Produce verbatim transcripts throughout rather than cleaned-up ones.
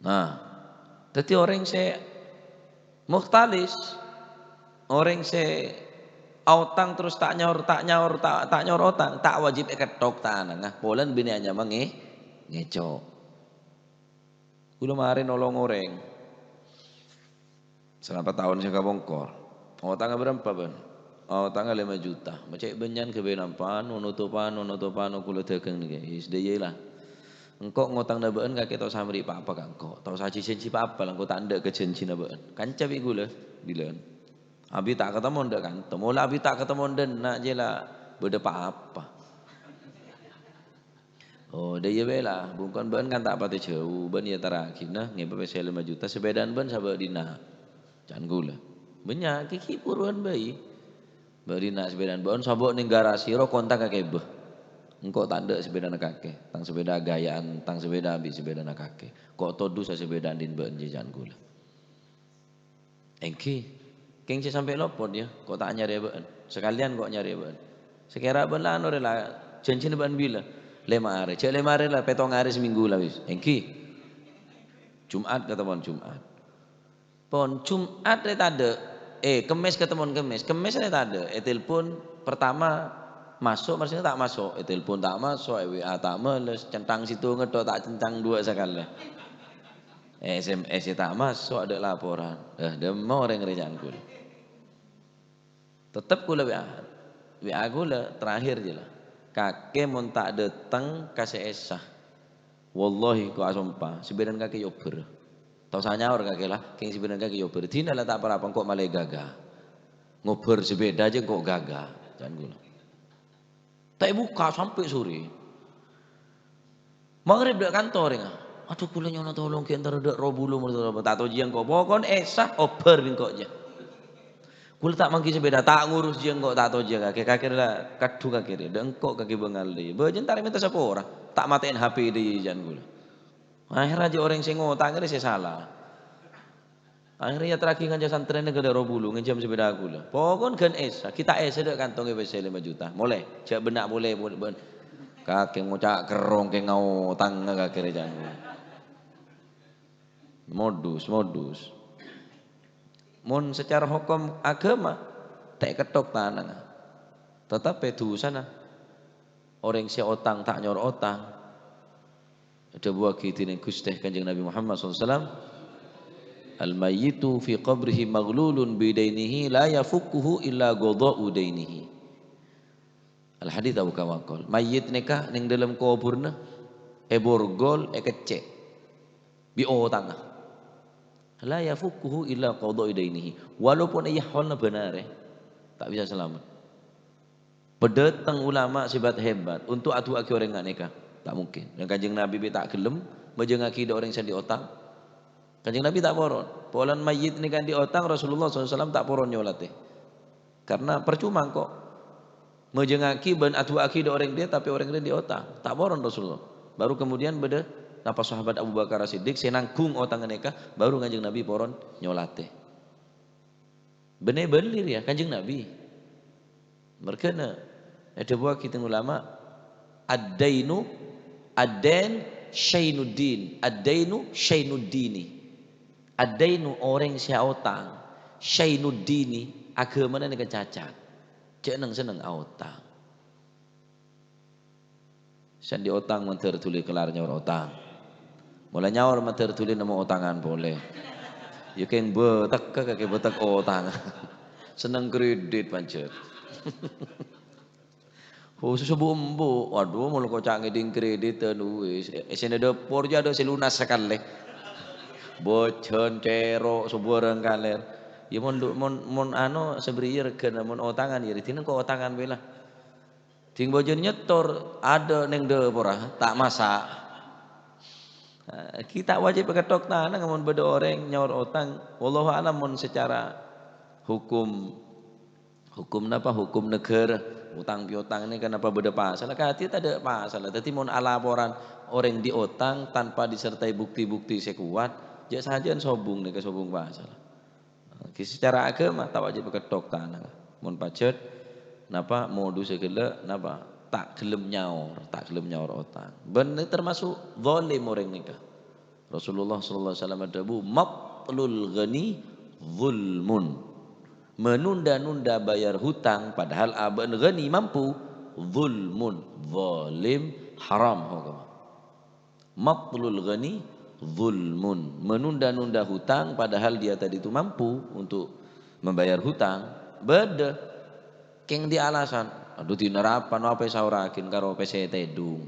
Nah, dhâddhi orèng sè mukhtalis, orèng sè aotang terros ta' nyaor, ta' nyaor, ta', ta' nyaor otang, ta' wajib èketthok tanangnga, polana binè'an nyama nge-, ngèco'. Kaulâ marè nolong orèng. Salapa taon sè kapongkor. Otangnga bârâmpa, bân? Otangnga lèma juta. Ma' cè' bânnya'an ghâbây napa, nono topa, nono topa, no kaulâ dhâghâng nèka. Is, dâ' iyâ la. Engko' ngotangana bâ'ân kakè ta' osa aberri' pa-apa ka engko'. Ta' osa ajhânjhi pa-apa la, engko' ta' endâ' ka jhânjhina bâ'ân. Kanca bi' kaulâ, bilân. Abi ta' katemmo endâ' kanto. Mola abi ta' katemmo endâ' enna' jâ la bâdâ pa-apa. Oh, dâ' iyâ bhâi la, bungkona bâ'ân kan ta' patè jâu, bân iyâ taragina ngèbâ pèssè lèma juta, sapèdana bâ'ân sabâ' dinna'. Can kaulâ. Bânnya' kèkè buruwân bhâi. Bâ' dinna' sapèdana bâ'ân sabâ' neng garasi ro kontak kakè bâ. Engko' ta' endâ' sapèdana kakè, tang sapèda gaya'an, tang sapèda bi' sapèdana kakè. Ko' todus sapèdana dhin bâ'ân jâ can kaulâ. Èngghi, kèng sè sampè' lopot, yâ, ko' ta' nyarè bâ'ân. Sakalèyan ko' nyarè bâ'ân. Sakèra bâ'ân la anu rè la, jhânjhina bâ'ân bilâ? Lèma arè. Jhâ' lèma arè la, pèttong arè samènggu la wis. Èngghi. Jum'at katemmowan Jum'at. Pon Jum'at rè tadâ'. Eh, Kemmès katemmowan Kemmès. Kemmès rè tadâ'. Ètelpon pertama maso', maksudnya ta' maso'. Ètelpon ta' maso', è-W A ta' males, centang sèttonga tho' ta' centang duwâ' sakalè. S M S-è ta' maso', adâ' laporan. Eh, dâmma orèng rè can kaulâ. Tettep kaulâ W A. W A kaulâ terakhir jâ la. Kakè mon ta' dâteng ka sè Esa. Wallahi, ko' asompa, sapèdana kakè èobbhâr. Ta' osa nyaor kakè la, kèng sapèdana kakè èobbhâr. Dina la ta' pa-apa, engko' malè ghâghâ. Ngobbhâr sapèda jâ engko' ghâghâ, can kaulâ. Ta' èbukka' sampè' sore. Maghrib dâ' kanto rèng, ah. Adhu, kaulâ nyo'ona tolong ghi' entara dâ' ro bulu, ta' tao jiyâ engko'. Pokokna Esa obbhâr bi' engko' jâ. Kaulâ ta' mangghi sapèda, ta' ngurus jiyâ engko', ta' tao jiyâ kakè, kakè la kadhu kakè rè. Dâ' engko' kakè bângal rè. Bâjâ entara mènta sapora. Ta' matè'èn H P dâ' iyâ can kaulâ. Akhèrra jâ' orèng sè ngotang rè sè sala. Akhèrra èyaterraghi kanca santrèna ka dâ' ro bulu ngènjhâm sapèda kaulâ. Pokokna ghân Esa, ghi' ta' Esa dâ' kantongnga pèssè lèma juta. Molè, jâ' bânna' polè, polè bân. Kakè ngoca' kerrong kè ngaotangnga kakè rè can kaulâ. Modus, modus. Mon secara hukum agama, ta' èketthok tanangnga. Tetapi dusana orèng sè otang ta' nyor otang. Èdhâbuwâghi dhinèng Ghustè Kanjeng Nabi Muhammad sallallahu alaihi wasallam, "Al-mayyitu fi qabrihi maghlulun bidainihi la yafukkuhu illa qadha'u dainihi." Al-hadits aw kama qal. Mayyit nèka neng dâlem koburna èborgol, èkeccè' bi' otangnga. La yafukkuhu illa qadha'u dainihi. Walaupun èyaholna bânarè, ta' bisa salamet. Padâteng ulama sè bât-hebat untuk adu'aaghi orèng nga' nèka. Ta' mungkin. Dan Kanjeng Nabi bi' ta' ghellem majângngaghi dâ' orèng sè andi' otang. Kanjeng Nabi ta' poron. Polana mayyit nèka andi' otang, Rasulullah sallallahu alaihi wasallam ta' poron nyolatè. Karena percuma engko' majângngaghi bân adu'aaghi dâ' orèng rèya, tapè orèng rèya andi' otang. Ta' poron Rasulullah. Baru kemudian bâdâ napa sahabat Abu Bakar As-Siddiq sè nanggung otangnga nèka, baru Kanjeng Nabi poron nyolatè. Bânnè bâli rèya Kanjeng Nabi. Mergâna èdhâbuwâghi dhinèng ulama, "Ad-dainu, ad-dain syainuddin, ad-dainu syainuddini." Ad-dainu orèng sè aotang, syainuddini aghâmana nèka cacat. Jhâ' neng-senneng aotang. Sè andi' otang mandhâr dhuli kellar nyaor otang. Mola nyaor mandhâr dhuli nemmo otangan polè. Yâ kèng bâtekka kakè bâtek otang. Senneng kredit pancet. Khusus embu'-embu', waduh, molo koca' ngèdhing kredit, anu, wis, è-, èssèna dâpor jâ adâ' sè lunas sakalè. Bojhân, cèro', sabârâng kalèr. Yâ mon, mon, mon anu, sabriyâ règhâna, mon otangan, yâ rèdhina engko' otangan bhâi la. Dhing bojhân nyetor, adâ' neng dâpora, ta' masa'. Nah, ghi' ta' wajib èketthok tanang mon bâdâ orèng nyaor otang. Wallahu a'lam mon secara hukum, hukum napa? Hukum negara. Otang piotang nèka napa bâdâ pasal? Kadhi tadâ' pasal. Dhâddhi mon alaporan orèng andi' otang tanpa disertai bukti-bukti sè kowat, jâ' sajân sobung nèka sobung pasal. Ghi secara agama ta' wajib èketthok tanang. Mon pajhât, napa, modus ghellâ', napa, ta' ghellem nyaor, ta' ghellem nyaor otang. Bân termasuk zalim orèng nèka. Rasulullah sallallahu alaihi wasallam adhâbu, "Matlul ghani zulmun." Menunda-nunda bayar hutang padahal abâ'na ghani mampu, zulmun, zalim, haram hukumnya. Matlul ghani zulmun. Menunda-nunda hutang padahal dia tadi itu mampu untuk membayar hutang. Bâdâ. Kèng di alasan, "Adhu, dinna arapa, no apa èsaorraghi karo pèssè tèdung."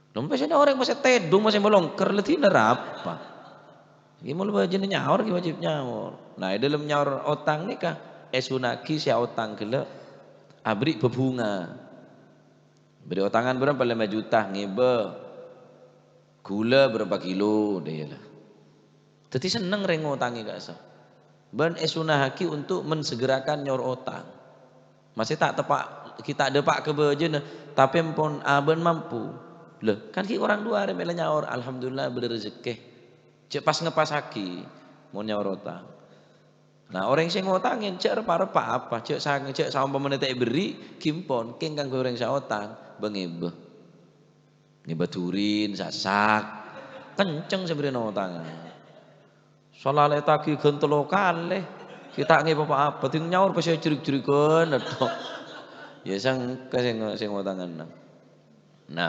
Lha, pèssèna orèng masè tèdung, masè malongker, la dinna arapa? Ghi' mon bâjâna nyaor, ghi' wajib nyaor. Nah, è dâlem nyaor otang nèka, èsunna'aghi sè aotang ghellâ' aberri' bhâbhunga. Bâri' otangan bârâmpa? Lèma juta, ngèbâ ghulâ bârâmpa kilo, dhâ iyâ la. Dhâddhi senneng rèng ngotangè ka'issa'. Bân èsunna'aghi untuk mensegerakan nyaor otang. Masè ta' teppa', ghi' ta' dâpa' ka bâjâna, tapè ampon abâ'na mampu. Lho, kan ghi' orang dua arè mèla nyaor, alhamdulillah bâdâ rejekkè. Jhâ' pas-ngeppassaghi mon nyaor otang. Nah, orèng sè ngotangè jhâ' rep-arep apa, jhâ' sang-, jhâ' saompamana ta' èberri', ghi' ampon, kèng kaangghuy orèng sè aotang, bâ ngèbâ. Ngèbâ durin, sasak. Kenceng sè bârri'na otangan. Salalè'aghi ghân tello kalè. Ghi' ta' ngèbâ pa-apa, dhing nyaor pèssè jerik-jerikan, aduh. Iyâ, sangka sè ngo-, sè ngotangan.